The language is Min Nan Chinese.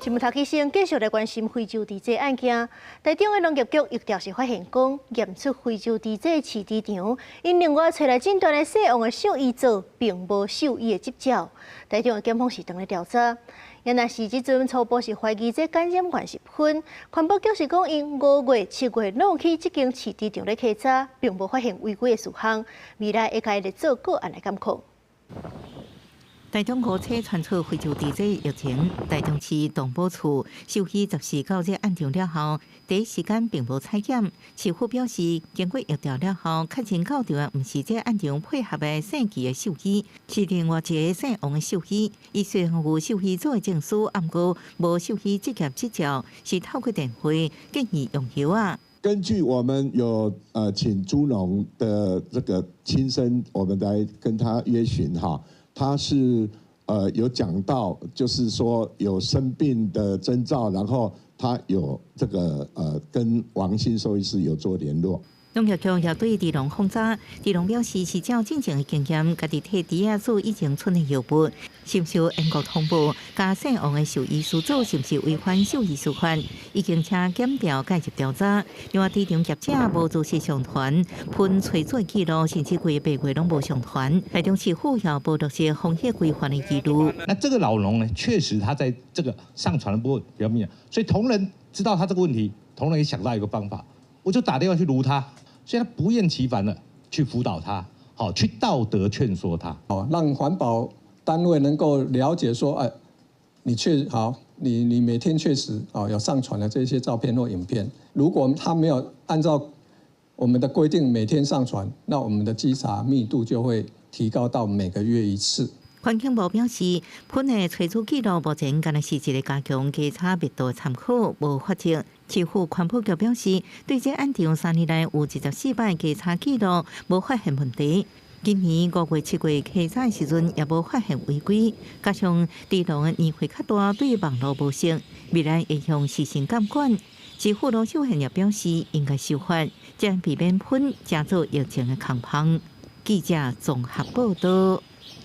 新聞頭起先繼續來關心非洲豬瘟案件。台中的農業局疫調時發現講，驗出非洲豬瘟飼豬場，𪜶另外揣來診斷的姓王的獸醫做，並無獸醫的執照。台中的檢方是正咧調查，也若是這陣初步是懷疑這感染源是噴。環保局是講，𪜶5月、7月攏去這間飼豬場咧稽查，並無發現違規的事項，未來會共伊列做個案來監控。台中五車傳出非洲豬瘟疫情，台中市動保處獸醫14九日案場了後，第一時間並無採檢。市府表示，經過疫調了後，確認到場的毋是這案場配合的姓紀的獸醫，是另外一个姓王的獸醫。伊雖然有獸醫做的證書，毋過無獸醫執業執照，是透過電話建議用藥仔。根據我們有請豬農的這個親身，我們來跟他約詢哈。他是有講到，就是說有生病的徵兆，然後他有這個跟王姓獸醫師有做聯絡。農業局也對豬農訪查，豬農表示是照進前的經驗，家己替豬仔做以前賰的藥物，是毋是有英國通報，佮姓王的獸醫師做是毋是違反獸醫師法，已經請檢調介入調查。另外，豬場業者無如實上傳噴催水記錄，甚至規個8月攏無上傳。台中市府也無落實風險規範的記錄。那這個老農呢，確實他在這個上傳的部分比較明顯，所以同仁知道他這個問題，同仁也想到一個方法，我就打電話去盧他。所以他不厭其煩的去輔導他，好去道德勸說他，哦，讓環保單位能夠了解說，哎，你確好，你每天確實哦有上傳了這些照片或影片，如果他沒有按照我們的規定每天上傳，那我們的稽查密度就會提高到每個月一次。環境部表示，噴的催乳記錄目前敢若是一個加強稽查密度的參考，無罰則。市府環保局表示，對這案場3年來有24擺稽查記錄，無發現問題。今年5月、7月稽查的時陣也無發現違規，加上豬農的年歲較大，對網路無熟，未來會向實行監管。市府羅秀賢也表示，應該修法，將避免噴成做疫情的空縫。記者綜合報道。